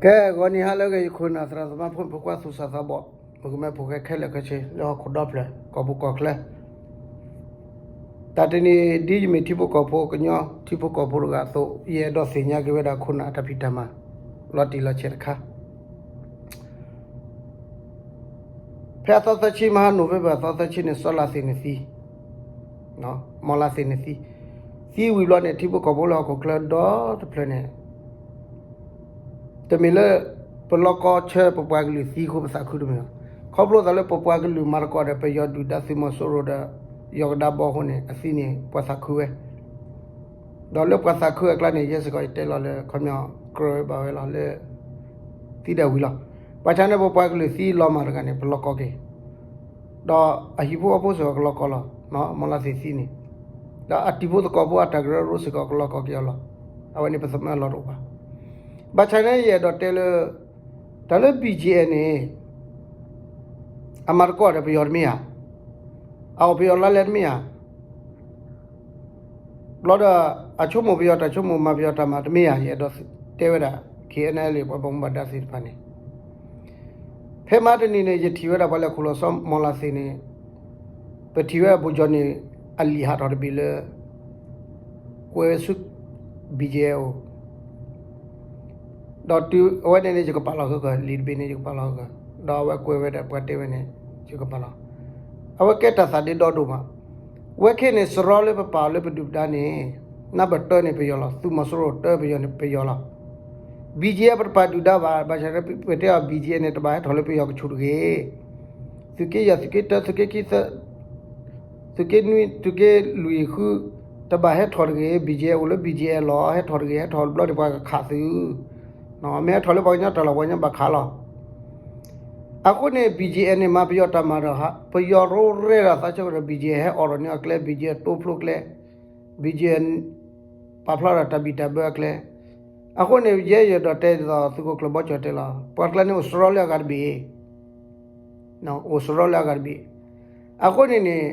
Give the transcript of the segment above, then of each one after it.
ကဲ ဂီၤနံၤဟါလၢအဂ့ၤ ယခိၣ်နၢ်သရၣ်သမါဖိ ဖိခွါသူၣ်စၢ်သးဘီၣ် မုၣ်ကမဲဖိၣ်ဃဲခဲလၢာ်ခဲဆ့ လၢဟီၣ်ခိၣ်ဒီဖျၢၣ် ကီၢ်ပူၤကီၢ်ချၢ တၢ်တနံၤ ဒ်ယမ့ၢ်ထံဖိကီၢ်ဖိ ကညီထံဖိကီၢ်ဖိတဂၤအသိး ယအဲၣ်ဒိးသ့ၣ်ညါက့ၤဝဲဒၣ်ခိၣ်နၢ်အတၢ်ဖံးတၢ်မၤ လီၤတံၢ်လီၤဆဲးတခါ ဖဲအသီသၢဆံ မဟါ November အသီသၢဆံန့ၣ် စီၤလါသ့ၣ်န့ၣ်သံ, မီၢ်လါသ့ၣ်န့ၣ်သံ, သံဝံၤဘျီန့ၣ် ထံဖိကီၢ်ဖိလၢဟီၣ်ခိၣ်ချၢဒီတဖျၢၣ်န့ၣ် တမ့ၢ်လၢ ပလီၢ်ကီဆၢပပှၤကလုာ်သံအဃိ ပသးခုတမ့ၢ်ဘၣ်. ခီဖျိသးလၢပပှၤကလုာ်မၤသကိးဒီး ပယီၤဒုၣ်ဒါသုးမီၤစိရိၤဒီး ယီၢ်ကဒါဘီအဃိန့ၣ် အသံန့ၣ် ပှၤသးခုဝဲ ဒီးလၢပှၤသးခုအကျါန့ၣ် ယဲစ့ၢ်ကီးယတဲလီၤလၢ ခီပညီကြၢးဝဲဘၣ်ဝဲလီၤလၢ သံဒၣ်ဝံၤလီၤ. ဘၣ်ဆၣ်န့ၣ် ပပှၤကလုာ်သံလီၤမၢ်တဂၤန့ၣ် ပလီၢ်ကီက့ၤ ဒီးအဟံၣ်ဖိဃီဖိစ့ၢ်ကီးကလီၢ်ကီလီၤ. မီၢ်လါသ့ၣ်သံန့ၣ် ဒီးအတံၤဖိသကိးဖိအတၢ်ကရၢကရိစ့ၢ်ကီးကလီၢ်ကီက့ၤအီၤလီၤ. အဝဲန့ၣ်ပသမၢလီၤတအိၣ်ဘၣ်. ဘၣ်ဆၣ်န့ၣ် ယအဲၣ်ဒိးတဲလၢ တၢ်လၢ ဘီၣ်ကၠ့ၣ်အဲၣ်န့ၣ် အမၤသကိးဒီးပယီၤတမ့ၢ်ဧါ, အအိၣ်ပယီၤလါလဲတမ့ၢ်ဧါ ဘျီဒီး အဆိကမိၣ်ပယီၤတၢ်ဆိကမိၣ် မၤပယီၤတၢ်မၤတမ့ၢ်ဧါ. ယအဲၣ်ဒိးတဲဝဲဒၣ် ခ့ၣ်အဲၣ်အဲၣ်လ် ပှၤဘၣ်မူဘၣ်ဒါသ့ၣ်တဖၣ်န့ၣ် ဖဲမဟါတနံၤန့ၣ် ယထံၣ်ဝဲဒၣ်ပှၤလဲၤခိၣ်လီၤစီၤမီၢ်လါသ့ၣ်န့ၣ် ပထံၣ်ဝဲအဘိၣ်ကၠီၣ်န့ၣ် အလံာ်ဟးထီၣ်တဘ့ၣ်လၢ ကွဲးဝဲဆူ ဘီၣ်ကၠ့ၣ်အဲၣ်အအိၣ် ဒီးတုၤအဝဲန့ၣ်န့ၣ် ယကပာ်လီၤဃုာ်ဃုာ် လံာ်တဘ့ၣ်န့ၣ် ယကပာ်လီၤဃုာ်ဃုာ် ဒီးအဝဲကွဲးဝဲဒၣ်ပှၤတဲဝဲန့ၣ် ယကပာ်လီၤ. အဝဲကဲတၢ်သးဒ့ဒီဒိၣ်မး. ဝဲခဲန့ၣ် စရီလၢပပာ်အီၤလၢပဒုၣ်ပဒါန့ၣ် နၢ်ပၢၢ်တၢန့ၣ်ပယီၤလီၤ. သုးမီၤစိရိၤတၢပယီၤန့ၣ်ပယီၤလီၤ. ဘီၣ်ကၠ့ၣ်အဲၣ် ပတပာ်ဒုၣ်ဒါဘၣ်. ဘၣ်ဆၣ်ပတဲအီၤ ဘီၣ်ကၠ့ၣ်အဲၣ်န့ၣ် တဘၣ်ဟဲထီၣ်လၢပယီၤကဆူၣ်တဂ့ၤ. သုးက့ယဲၢ် သုးက့တၢ သုးက့ခံ သုးက့နွံ သုးက့လွံၢ်ဃု တဘၣ်ဟဲထီၣ်တဂ့ၤ. ဘီၣ်ကၠ့ၣ်အဲၣ်အိၣ်လၢ ဘီၣ်ကၠ့ၣ်အဲၣ် လီၤ. ဟဲထီၣ်တဂ့ၤ. ဟဲထီၣ်ဘျီန့ၣ် ပှၤကခးသု မ့ၢ်ဟဲထီၣ်လၢပှၤကညီတၢ်လီၢ် ပှၤကညီဘၣ်ခးလီၤ. အဃိန့ၣ် ဘီၣ်ကၠ့ၣ်အဲၣ်န့ၣ် မၤပယီၤတၢ်မၤဒီး ပယီၤရိရဲဒီးသးဆၢကတီၢ် ဘီၣ်ကၠ့ၣ်အဲၣ် ဟဲအိးထီၣ်န့ၢ်အကျဲ ဘီၣ်ကၠ့ၣ်အဲၣ် တိဖျိကျဲ ဘီၣ်ကၠ့ၣ်အဲၣ် ပာ်ဖျါဒီးတၢ်ဘံၣ်တၢ်ဘၢအကျဲ. အဃိန့ၣ် ယဲယအဲၣ်ဒိးတဲဒ်သိး သုးခိၣ်ကျၢၢ်ဘီကၠီၣ်တဲလီၤ ပှၤကျါန့ၣ်အိၣ်စရီလၢအဂၤတဘ့ၣ် အိၣ်စရီလၢအဂၤတဘ့ၣ်. အဃိန့ၣ်န့ၣ်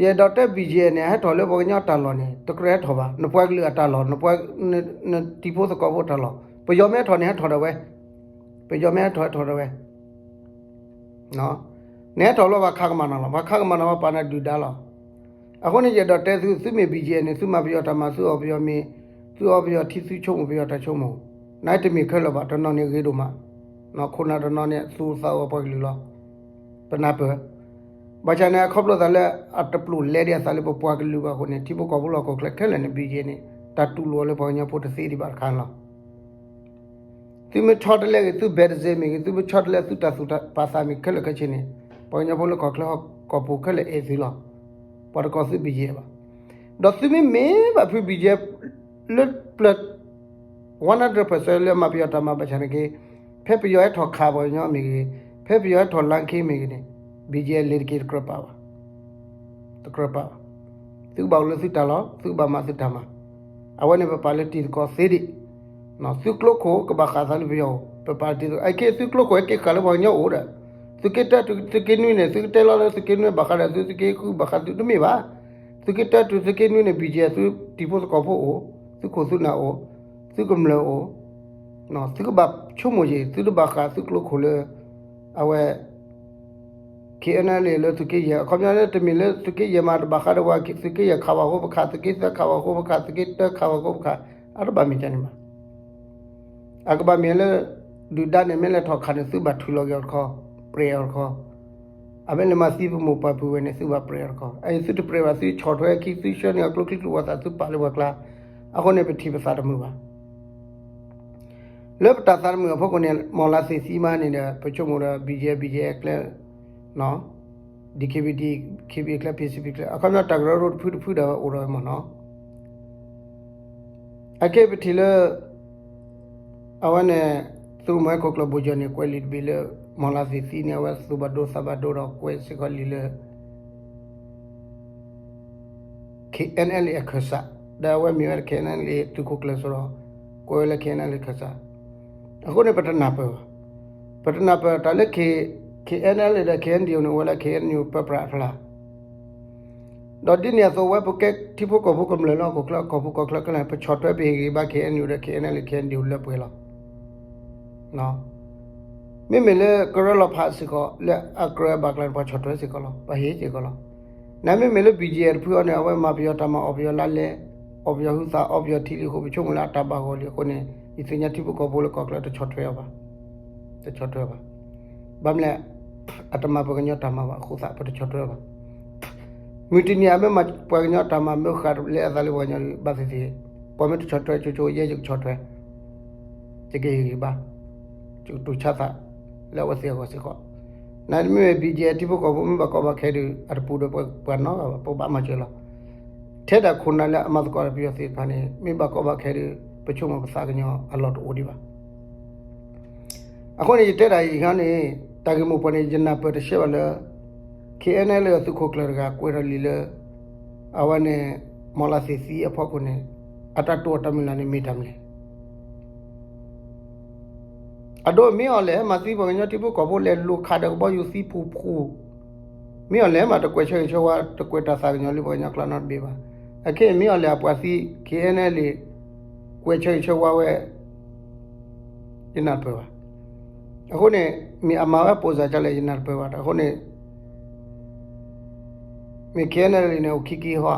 ယအဲၣ်ဒိးတဲ ဘီၣ်ကၠ့ၣ်အဲၣ်န့ၣ် ဟဲထီၣ်လၢပှၤကညီတၢ်လီၢ်န့ၣ် တကြၢးဟဲထီၣ်ဘၣ်. နပှၤကလုာ်အတၢ်လီၢ် နပှၤ နတံၤဖိသကိးဖိတၢ်လီၢ် ပယီၤမ့ၢ်ဟဲထီၣ်န့ၣ် ဟဲထီၣ်ဒီးဝဲ, ပယီၤမ့ၢ်ဟဲထီၣ် ဟဲထီၣ်ဒီးဝဲ နဟဲထီၣ်လၢပှၤခးကမၤနၤလီၤ. ပှၤခးကမၤနၤ ပှၤပာ်နၤဒုၣ်ဒါလီၤ. အဃိန့ၣ် ယအဲၣ်ဒိးတဲသု သုမ့ၢ် ဘီၣ်ကၠ့ၣ်အဲၣ်န့ၣ် သုမၤပယီၤတၢ်မၤ သုအီၣ်ပယီၤမ့ၤ သုအီပယီၤထံ သုဆိကမိၣ်ပယီၤတၢ်ဆိကမိၣ် နတမ့ၢ်ခဲလၢာ်ဘၣ်. တနီၤန့ၣ်ဂ့ၤဒိၣ်မး ခိၣ်နၢ်တနီၤန့ၣ် သူၣ်အိၣ်သးအိၣ်ပှၤကလုာ်လီၤ. ပနၢ်ပၢၢ် ဘၣ်ဆၣ်န့ၣ် အခီဖျိသးလၢ အတပျိာ်လဲဒံးအသးလၢပပှၤကလုာ်ဘၣ်အဃိန့ၣ် ထံဖိကီၢ်ဖိလၢဟီၣ်ခိၣ်ချၢခဲလၢာ်န့ၣ် ဘီၣ်ကၠ့ၣ်န့ၣ် တၢ်တူၢ်လိာ်အီၤလၢပှၤကညီဖိတသ့ဒံးဘၣ်တခါန့ၣ်လီၤ. သုမ့ၢ်ဆီတလဲဂ့ၤ သုဘဲးတစဲးမ့ၢ်ဂ့ၤ သုမ့ၢ်ဆီတလဲသုတၢ်သူၣ်ပာ်သးမ့ၢ်ခဲလၢာ်ခဲဆ့န့ၣ် ပှၤကညီဖိလၢဟီၣ်ခိၣ်ချၢဟီၣ်ကဝီၤပူၤခဲလၢာ်အဲၣ်သုလီၤ. ပှၤတကိးသု ဘီၣ်ကၠ့ၣ်အဲၣ်ဘၣ်. ဒီးသုမ့ၢ်မ့ၢ်ဘၣ်ဖု ဘီၣ်ကၠ့ၣ်အဲၣ် လၢပျၢၤ one hundred percent လၢမၤပယီၤတၢ်မၤဘၣ်ဆၣ်န့ၣ်က့ ဖဲပယီၤဟဲထီၣ်ခးပှၤကညီမ့ၢ်ဂ့ၤ ဖဲပယီၤဟဲထီၣ်လါခ့မ့ၢ်ဂ့ၤန့ၣ် ဘီၣ်ကၠ့ၣ်အဲၣ်လဲၤတက့ၢ်တကြၢးပာ်ဘၣ် တကြၢးပာ်ဘၣ်. သုကဘၣ်အိၣ်လၢသုတၢ်လီၢ် သုကဘၣ်မၤသုတၢ်မၤ. အဝဲန့ၣ်ပပာ်လၢတံၤသကိးသ့ဒံး. သုကျိခိၣ်ကဘၣ်ဃးသးလၢပယီၤအိၣ် ပပာ်တံၤသကိး အခဲသုကျိခိၣ်ဟဲက့ၤဃာ်လၢပှၤကညီအိၣ်ဒီး သုးက့တၢတုၤသုးက့နွံန့ၣ် သုကတဲလီၤလၢသုးက့နွံဘၣ်ဃးဒီးသု သုးက့ဃုဘၣ်ဃးသုတမ့ၢ်ဘၣ်. သုးက့တၢတုၤသုးက့နွံန့ၣ် ဘီၣ်ကၠ့ၣ်သုတံၤဖိသကိးဖိအိၣ် သုခိၣ်သုနၢ်အိၣ် သုကမျၢၢ်အိၣ် သုကဘၣ်ဆိကမိၣ်က့ၤ သုတဘၣ်ဃးသုကျိခိၣ်လၢ အဝဲ ခ့ၣ်အဲၣ်အဲၣ်လ်လၢသုးက့ယဲၢ် အခီပညီလၢတမ့ၢ်လၢသုးက့ယဲၢ်မးတဘၣ်ဃးဒီးဝဲ သုးက့ယဲၢ်ခးဝဲအဃိပခး သုးက့သၢခးဝဲအဃိပခး သုးက့တၢခးဝဲအဃိပခး အတဘၣ်မ့ၢ်ကန့ၣ်ဘၣ်. အကဘၣ်မ့ၢ်လၢ ဒုၣ်ဒါန့ၣ် မ့ၢ်လဲၤထီၣ်ခးန့ၣ် သုဘၣ်ထုးလီၤက့ၤအီၤတခီ ပြဲးအီၤတခီ အမ့ၢ်လဲၤမၤသံပမိၢ်ပၢ်ပုၢ်ဝဲၢ်န့ၣ် သုဘၣ်ပြဲးအီၤတခီ အအံၤသုတပြဲးဘၣ် သုဆီၣ်ထွဲခံ သုဆှၢန့ၢ်အီၤကျိချံကျိဝဲသး သုပာ်လၢပှၤကျါ အဃိန့ၣ် ပထံၣ်ပသးတမုာ်ဘၣ်. လၢပတၢ်သးတမုာ်အဖီခိၣ်န့ၣ် မီၢ်လါသ့ၣ်သံမးန့ၣ်ဒီး ပဆိကမိၣ်ဒီး ဘီၣ်ကၠ့ၣ် ဘီၣ်ကၠ့ၣ်ကျဲ DKBA ကျဲ PCP ကျဲ အခီပညီတၢ်ကရၢကရိတဖုတဖုဒီးအိၣ်ဒီးဝဲမ့ၢ်နီၤ. အခဲအံၤပထံၣ်လၢ အဝဲန့ၣ် သုးမီၤဟဲခိၣ်ကျၢၢ်ဘိၣ်ကၠီၣ်န့ၣ် ကွဲးလံာ်တဘ့ၣ်လၢ မီၢ်လါသ့ၣ်သံန့ၣ် အဝဲသူၣ်ဘၣ်ဒိသးဘၣ်ဒိဒီးကွဲးစ့ၢ်ကီးလံာ်လၢ ခ့ၣ်အဲၣ်အဲၣ်လ်အခၢၣ်စး ဒီးအဝဲမ့ၢ်ဝဲဒၣ် ခ့ၣ်အဲၣ်အဲၣ်လ်သုးခိၣ်ကျၢၢ်စ့ၢ်ကီး ကွဲးဝဲလၢ ခ့ၣ်အဲၣ်အဲၣ်လ်အခၢၣ်စး. အဃိန့ၣ် ပတနၢ်ပၢၢ်ဘၣ်. ပတနၢ်ပၢၢ်တၢ်လၢ ခ့ၣ်အဲၣ်အဲၣ်လ် ဒီး ခ့ၣ်အဲၣ်ယူၣ်န့ၣ် အိၣ်ဝဲလၢ ခ့ၣ်အဲၣ်ယူၣ်ပၢပြးအဖျါ ဒီးဒ်န့ၣ်အသိးဝဲ ပကဲထံဖိကီၢ်ဖိကမျၢၢ်လၢဟီၣ်ခိၣ်ချၢ ကီၢ်ပူၤကီၢ်ချၢခဲလၢာ် ပဆီၣ်ထွဲပဟ့ၣ်ဂံၢ်ဘါ ခ့ၣ်အဲၣ်ယူၣ်ဒီး ခ့ၣ်အဲၣ်အဲၣ်လ် ခ့ၣ်အဲၣ်ယူၣ်လၢပှဲၤလီၤ. မ့မ့ၢ်လၢကရၢလီၤဖးစ့ၢ်ကီး လၢအကြၢးဘၣ်ကျါန့ၣ် ပှၤဆီၣ်ထွဲစ့ၢ်ကီးလီၤ, ပှၤဟ့ၣ်စ့ၢ်ကီးလီၤ. နမ့မ့ၢ်လၢ ဘီၣ်ကၠံၣ်အဲၣ် တဖုအံၤန့ၣ် အဝဲမၤပယီၤတၢ်မၤ အီၣ်ပယီၤလါလဲ, အီၣ်ပယီၤဟုသး အီပယီၤထံလံအဃိ ပဆိကမိၣ်လၢအတၢ်ဘၣ်ဂီၢ်လံအဃိန့ၣ် ယသ့ၣ်ညါထံဖိကီၢ်ဖိလၢကီၢ်ချၢတဆီၣ်ထွဲအီၤဘၣ်, တဆီၣ်ထွဲဘၣ်. ဘၣ်မနုၤလဲၣ်, အတမၤပှၤကညီတၢ်မၤဘၣ် အဃိသတး ပတဆီၣ်ထွဲဘၣ်. မုၢ်တနံၤအမ့ၢ်မၤပှၤကညီတၢ်မၤ မ့ၢ်ဃးလဲအသးလၢပှၤကညီဘၣ်သ့ၣ်သ့ၣ်, ပှၤမ့ၢ်တဆီၣ်ထွဲဆိဆိ ယဲယကဆီၣ်ထွဲ, ယကဟ့ၣ်ဂံၢ်ဘါ, ယကတူၢ်ဆါသး လၢအဝဲသ့ၣ်အဂီၢ်စ့ၢ်ကီး. နမ့မ့ၢ် ဘီၣ်ကၠံၣ်အဲၣ် ထံဖိကီၢ်ဖိမ့ၢ်ဘၣ်ကီဘၣ်ခဲဒီး အတပူၤဒီးပှၤနီတဂၤဘၣ်, ပဘၣ်မၤစၢၤလီၤ. ထဲဒၣ်ခိၣ်နၢ်လၢအမၤသကိးဒီးပယီၤသ့ၣ်တဖၣ်န့ၣ် မ့ၢ်ဘၣ်ကီဘၣ်ခဲဒီး ပဆိကမိၣ်ပသးကညီၤအလီၢ်တအိၣ်ဒံးဘၣ်. အဃိန့ၣ် ယတဲဒၣ်အံၤန့ၣ် တၢ်ဂ့ၢ်မိၢ်ပှၢ်န့ၣ် ယနၢ်ပၢၢ်တရှဲဘၣ်လၢ ခ့ၣ်အဲၣ်အဲၣ်လ် သုးခိၣ်ကျၢၢ်တဂၤ ကွဲးထီၣ်လံာ်လၢ အဝဲန့ၣ် မီၢ်လးသ့ၣ်သံအဖီခိၣ်န့ၣ် အတၢ်တိာ်အတၢ်မုၢ်လၢ်န့ၣ် မ့ၢ်တၢ်မနုၤလဲၣ်. အဒိ မ့ၢ်အီၤလဲၣ် မၤသံပှၤကညီထံဖိကီၢ်ဖိ လဲၤလိာ်ခးဒီးကဘီယူၤသံဖူဖူ, မ့ၢ်အီၤလဲၣ် မ့ၢ်တကွဲးဆၢဂ့ၤဆၢဝါ တကွဲးတၢ်သးကညီၤလၢပှၤကညီကျါနီတဘ့ၣ်ဘၣ်. အခဲအံၤ မ့ၢ်အီၤလဲၣ်အပှၤသံ ခ့ၣ်အဲၣ်အဲၣ်လ် ကွဲးဆၢဂ့ၤဆၢဝါဝဲ ယနၢ်တပၢၢ်ဘၣ်. အဃိန့ၣ် မ့ၢ်အမၤဝဲပိၢ်စၢ်ဒ်လဲၣ် ယနၢ်တပၢၢ်ဘၣ်. အဃိန့ၣ် မ့ၢ် ခ့ၣ်အဲၣ်အဲၣ်လ် န့ၣ် အိၣ်ခံက့ၤဟီဧါ,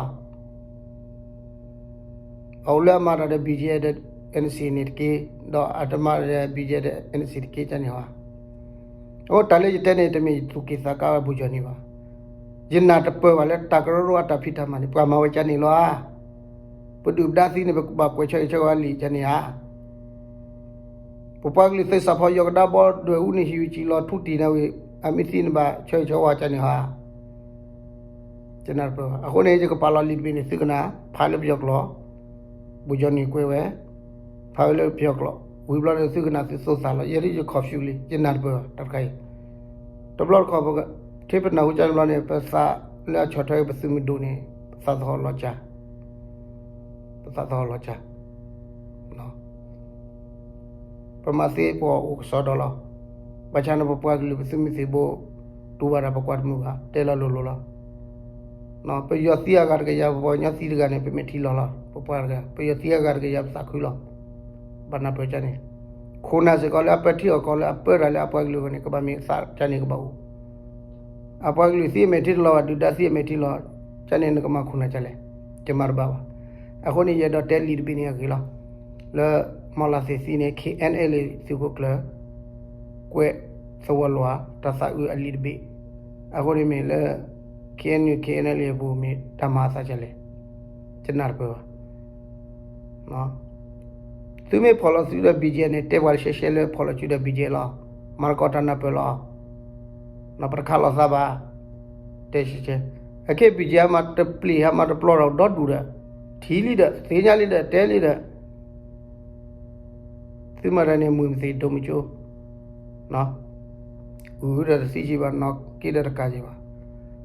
အအိၣ်လၢအမၤတၢ်ဒီး ဘီၣ်ကၠံၣ်အဲၣ် ဒီး အ့ၣ်အ့ၣ်ၡံၣ် န့ၣ်တက့ၢ်, ဒီးအတမၤဒီး ဘီၣ်ကၠံၣ်အဲၣ် ဒီး အ့ၣ်အ့ၣ်ၡံၣ် တက့ၢ် ကန့ၣ်ဟီဧါ. အဃိတၢ်လၢယတဲန့ၣ် တမ့ၢ်ယသူၣ်က့ၣ်သးကါဝဲပူၤကၠီၣ်န့ၣ်ဘၣ်. ယနၢ်တပၢၢ်ဘၣ်လၢတၢ်ကရၢကရိအတၢ်ဖံးတၢ်မၤန့ၣ် ပှၤမၤဝဲကန့ၣ်လီၤဧါ. ပဒုၣ်ပဒါသံန့ၣ် ပဘၣ်ကွဲးဆၢဂ့ၤဆၢဝါလံာ်ကန့ၣ်ဧါ. ပပှၤကလုာ်သ့ၣ်စးဖီယီၢ်ကဒါဘီဒွဲၣ်အူန့ၣ် ဟံၣ်ဝံၤစံၣ်လီၤထူတံၢ်န့ၣ်ဝံၤ အမ့ၢ်သံန့ၣ်ဘၣ်ဆၢဂ့ၤဆၢဝါကန့ၣ်ဧါ. ယနၢ်တပၢၢ်ဘၣ်. အဃိန့ၣ် ယကပာ်လီၤလံာ်တဘ့ၣ်န့ၣ် သုကနၣ် ဖးလၢပယီၤကျိာ်, ပူၤကၠီၣ်န့ၣ်ကွဲးဝဲ, ဖးဝဲလၢပယီၤကျိာ် ဝံၤဘျီဒီးသုကနၣ်သုသိသးလီၤ. ယဲဒၣ်ယ confuse လံ ယနၢ်တပၢၢ်ဘၣ် တၢ်တခါအံၤ. တဘျီတခီၣ် ပကထံၣ်ပနၢ်ဟူကန့ၣ်ဘျီန့ၣ် ပသးလၢအဆီၣ်ထွဲပသုးမုၢ်ဒိၣ်န့ၣ် ပသးသဟီၣ်လီၤစၢ် ပသးသဟီၣ်လီၤစၢ် ပမၤသ့ပှၤအိၣ်ကစီဒီလီၤ. ဘၣ်ဆၣ်န့ၣ် ပပှၤကလုာ်ပသုးမုၢ်သံၣ်ဘိ တူၢ်ဘၣ်တၢ်ပကွၢ်တမုာ်ဘၣ် တဲလီၤလိၤလိၤလီၤ. ပယီၤသံအဂၤတကယၤ ပပှၤကညီသံတဂၤန့ၣ် ပမ့ၢ်ထံၣ်လီၤလီၤ ပပှၤတဂၤ ပယီၤသံအဂၤတကယၤပသးခုလီၤ. ဘၣ်နၢ်ပၢၢ်ကန့ၣ် ခိၣ်နၢ်စ့ၢ်ကီးလၢအပၢထံအီၣ်ကီၢ်လၢအပၢတၢ်လၢအပှၤကလုာ်အဂီၢ်န့ၣ် ကဘၣ်မ့ၢ်သးကန့ၣ်ကဘၣ်အိၣ် အပှၤကလုာ်သံအမဲာ်ထံတလီၤဘၣ် ဒုၣ်ဒါသံအမဲာ်ထံလီၤ ကန့ၣ်နကမၤခိၣ်နၢ်ကလဲၣ် ကမၤတဘၣ်ဘၣ်. အဃိန့ၣ် ယအဲၣ်ဒိးတဲလံာ်တဘ့ၣ်န့ၣ်အဂ့ၢ်လီၤ. လၢမီၢ်လးသ့ၣ်သံန့ၣ် ခ့ၣ်အဲၣ်အဲၣ်လ် သုးခိၣ်ကျၢၢ် ကွဲးသဝီလိာ်ဧါ တၢ်သးအုးအလံာ်တဘ့ၣ်. အဃိန့ၣ်မ့ၢ်လၢ ခ့ၣ်အဲၣ်ယူၣ် ခ့ၣ်အဲၣ်အဲၣ်လ် အပူၤမ့ၢ်တၢ်မၤအသးကလဲၣ် ယနၢ်တပၢၢ်ဘၣ်. သုမ့ၢ်ဖီၣ်လီၤစုဒီး ဘီၣ်ကၠံၣ်အဲၣ် န့ၣ် တဲပှၤရှဲရှဲလၢဖီၣ်လီၤစုဒီး ဘီၣ်ကၠံၣ်အဲၣ် လီၤ. မၤသကိးတၢ်နၢ်ပၢၢ်လီၤ. ပတခးလိာ်သးဘၣ်. တဲရှဲရှဲ. အခဲအံၤ ဘီၣ်ကၠံၣ်အဲၣ် ဟဲမၤတပျံၤ ဟဲမၤတပျီဒီး ဒီဒူၣ်ဒီး ထံၣ်လံဒီး သ့ၣ်ညါလံဒီး တဲလံဒီး သုမၤတၢ်န့ၣ် မုာ်မသ့ၣ်ဒိၣ်မုာ်ကၠိ အုၣ်ဒီးတသံက့ဘၣ် နီၣ်က့ဒီးတကးက့ဘၣ်.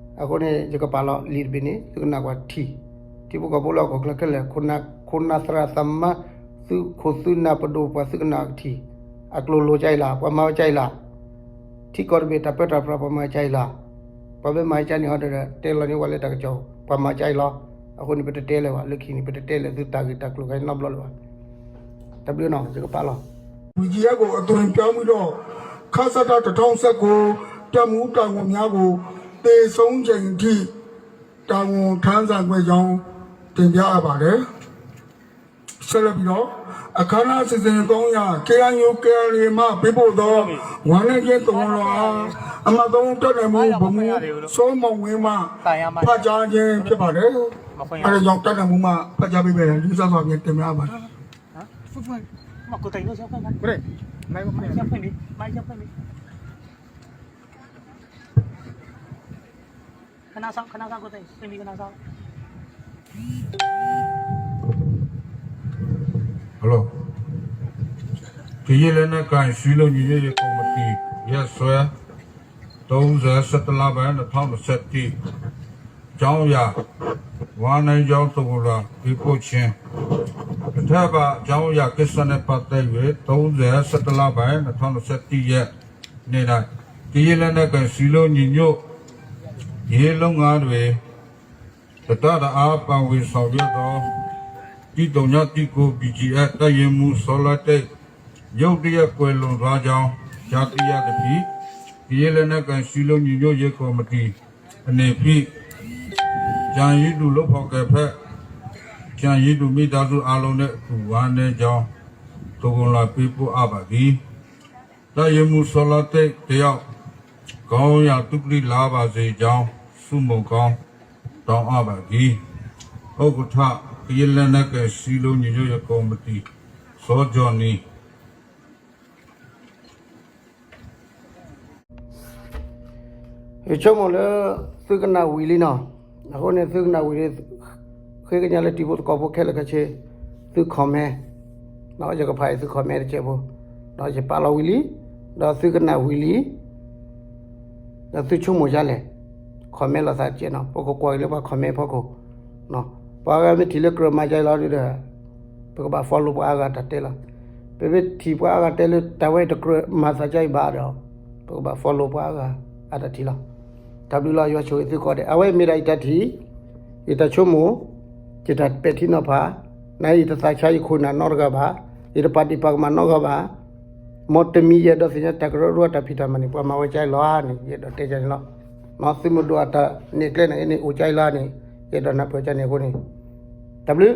အဃိန့ၣ် ယကပာ်လီၤလံာ်တဘ့ၣ်န့ၣ် သုကနၣ်ကွၢ်ထံၣ်, ထံဖိကီၢ်ဖိလၢဟီၣ်ခိၣ်ချၢခဲလၢာ် ခိၣ်နၢ်သရၣ်သမါ သုးခိၣ်သုးနၢ်ပဒိၣ်ပှၤ သုကနၣ်ကထံၣ်, အကျိၤလိၤကါအံၤလီၤ ပှၤမၤဝဲကါအံၤလီၤ. ထံကီၢ်တဘ့ၣ်တၢ်ပၢတၢ်ပြး ပှၤမၤဝဲကါအံၤလီၤ. ပှၤမ့ၢ်မၤဝဲကါန့ၣ်ဟီဒီး တဲလီၤန့ၢ်ဝဲလၢတၢ်ကစီၣ် ပှၤမၤကါအံၤလီၤ. အဃိန့ၣ် ပတတဲလၢၤဘၣ် လၢခံန့ၣ် ပတတဲလၢၤသုတၢ်ဂ့ၢ်တၢ်ကျိၤခဲအံၤနီတဘျီလၢၤဘၣ်. တၢ်ဘျုးနီၤ ယကပာ်လီၤ ဝီၣ်ကၠံၣ်အဲၣ် ကို အသွင်ပြောင်းပြီးတော့ ခစက တစ်ထောင့်ဆယ့်ကိုး တပ်မှူးတာဝန်များကို သေဆုံးချိန်ထိ တာဝန်ထမ်းဆောင်ခွင့်ကြောင်း တင်ပြအပ်ပါတယ်။ ဆက်လက်ပြီးတော့ အခမ်းအနားအစီအစဉ် သုံးရာ KNU KNLA မှ ပေးပို့သော ဝမ်းနည်းခြင်းသဝဏ်လွှာအား အမှတ်သုံး တပ်နယ်မှူး ဗိုလ်မှူး စောမောင်ဝင်းမှ ဖတ်ကြားခြင်း ဖြစ်ပါတယ်။ အဲဒါကြောင့် တပ်နယ်မှူးမှ ဖတ်ကြားပေးမယ်။ လေးစားစွာဖြင့် တင်ပြအပ်ပါတယ်။ ခဏစောင့် ခဏစောင့် ကိုယ်တိုင် သိမ်းပြီး ခဏစောင့် Hello. ကရင်လက်နက်ကိုင်စည်းလုံးညီညွတ်ရေးကော်မတီ ရက်စွဲ သုံးဆယ့် ဆယ့်တစ်လပိုင်း နှစ်ထောင့်နှစ်ဆယ့်တစ် အကြောင်းအရာ ဝမ်းနည်းကြောင်းသဝဏ်လွှာ ပေးပို့ခြင်း အထက်ပါအကြောင်းအရာကိစ္စနဲ့ပတ်သက်၍ သုံးဆယ့် ဆယ့်တစ်လပိုင်း နှစ်ထောင့်နှစ်ဆယ့်တစ်ရက် နေ့၌ ကရင်လက်နက်ကိုင်စည်းလုံးညီညွတ်ရေးလုပ်ငန်းတွင် တတၢ်တအားပါဝင်ဆောင်ရွက်သော တစ်သုညတစ်ကိုး ဘီဂျီအက်ဖ် တပ်ရင်းမှူး စောလတင့် ရုတ်တရက် ကွယ်လွန်သွားကြောင်း ကြားသိရသဖြင့် ကရင်လက်နက်ကိုင် စည်းလုံးညီညွတ်ရေးကော်မတီအနေဖြင့် ကျန်ရစ်သူ လုပ်ဖော်ကိုင်ဖက် ကျန်ရစ်သူမိသားစုအားလုံးနဲ့အတူ ဝမ်းနည်းကြောင်း သဝဏ်လွှာပေးပို့အပ်ပါသည်။ တပ်ရင်းမှူး စောလသိပ် တစ်ယောက် ကောင်းရာသုကတိလာပါစေကြောင်း ဆုမွန်ကောင်း တောင်းအပ်ပါသည်။ ဥက္ကဋ္ဌ ကရင်လက်နက်ကိုင် စည်းလုံးညီညွတ်ရေးကော်မတီ စောဂျော်နီ ယဆိကမိၣ်လၢ သုကနၣ်ဝံၤလံနီၤ, အဃိန့ၣ် သုကနၣ်ဝံၤလံ, ဃ့ကညးလၢတံၤဖိသကိးဖိခဲလၢာ်ခဲဆ့, သု comment, ယကဖးအံၤသု comment တစဲးဖိ, ဒီးယပာ်လီၤဝံၤလံ, ဒီးသုကနၣ်ဝံၤလံ, ဒီးသုဆိကမိၣ်ဒ်လဲၣ်, comment လိာ်သးတစဲးနီၤ, ပကကွၢ်က့ၤလၢပှၤ comment ဖီခိၣ်, ပှၤဂၤမ့ၢ်ထံၣ်လၢကြၢးမၤဒ်အံၤလီၤဒီး ပကဘၣ် follow ပှၤအါဂၤတၢ်တဲလီၤ. ပမ့ၢ်ထံၣ်ပှၤအါဂၤတဲလၢတၢ်ဝဲတကြၢးမၤသးဒ်အံၤဘၣ်ဒီး ပကဘၣ် follow ပှၤအါဂၤအတၢ်ထံၣ်လီၤ. တၢ်ဘျုးလီၤ ယွၤဆိၣ်ဂ့ၤသုကိးဂၤဒဲး, အဝဲမ့ၢ်ဒၣ်ယတၢ်ထံၣ်, ယတၢ်ဆိကမိၣ်, ယတၢ်ပဲာ်ထံနီၤဖး, နယတသးဆါယခိၣ်နၢ်နီတဂၤဘၣ်, ယတပာ်ဒံးပာ်ကမၣ်နီတဂၤဘၣ်, မ်တမံၤယအဲၣ်ဒိးသ့ၣ်ညါတၢ်ကရၢကရိတၢ်ဖံးတၢ်မၤန့ၣ် ပှၤမၤဝဲဒ်အံၤလီၤန့ၣ် ယအဲၣ်ဒိးတဲဒ်န့ၣ်လီၤ. သုမ့ၢ်ဒိးအတၢ်နဲၣ်ကျဲန့ၣ် အန့ၣ်အိၣ်ဒ်အံၤလီၤန့ၣ် ယအဲၣ်ဒိးနၢ်ပၢၢ်ဒ်န့ၣ်အဃိန့ၣ် တၢ်ဘျုး